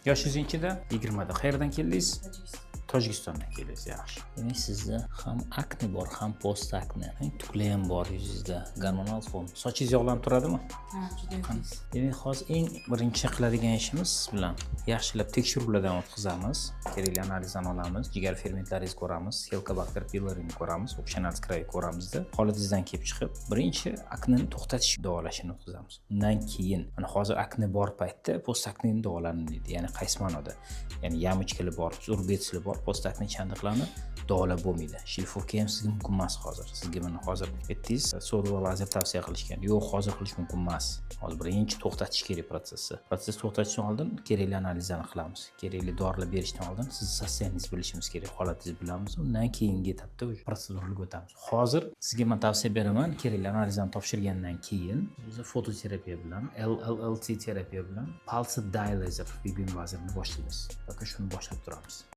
Yoshingiz nechida? 20da. Qayerdan keldingiz? Tojikiston. Tojikistondan keldingiz, yaxshi. Demak, sizda ham akne bor, ham post akne. Tuklar ham bor yuzingizda, gormonal fon. Sochingiz yog'lanib turadimi? Ha, juda tez. Demak, hozir eng birinchi qiladigan ishimiz siz bilan yaxshilab tekshiruvlardan o'tkazamiz. Kerakli analizdan olamiz, jigar fermentlaringizni ko'ramiz, Helicobacter pylori'ni ko'ramiz, общий анализ крови ko'ramizda. Holatingizdan kelib chiqib, birinchi akneni to'xtatish davolashini o'tkazamiz. Undan keyin, mana hozir akne bor paytda post akneni davolanmaydi. Ya'ni qaysi ma'noda? Ya'ni ямочка lar bor, рубец lar bor, post akne chandiqlarni davolab bo'lmaydi. Шлифовка ham sizga mumkin emas hozir. Sizga mana hozir aytdingiz, soda va lazer tavsiya qilishgan. Yo'q, hozir qilish mumkin emas. Hozir birinchi to'xtatish kerak protsessni. Protsess to'xtatishdan oldin kerakli analizlarni qilamiz. Kerakli dorilar berishdan oldin sizni состояние ngizni bilishimiz kerak, holatingizni bilamiz. Undan keyingi etapda уже protseduralarga o'tamiz. Hozir sizga men tavsiya beraman, kerakli analizlarni topshirgandan keyin o'zi fototerapiya bilan, LLLT terapiya bilan pulse dye laser, Vbeam lazerini boshlaymiz. Пока shuni boshlab turamiz.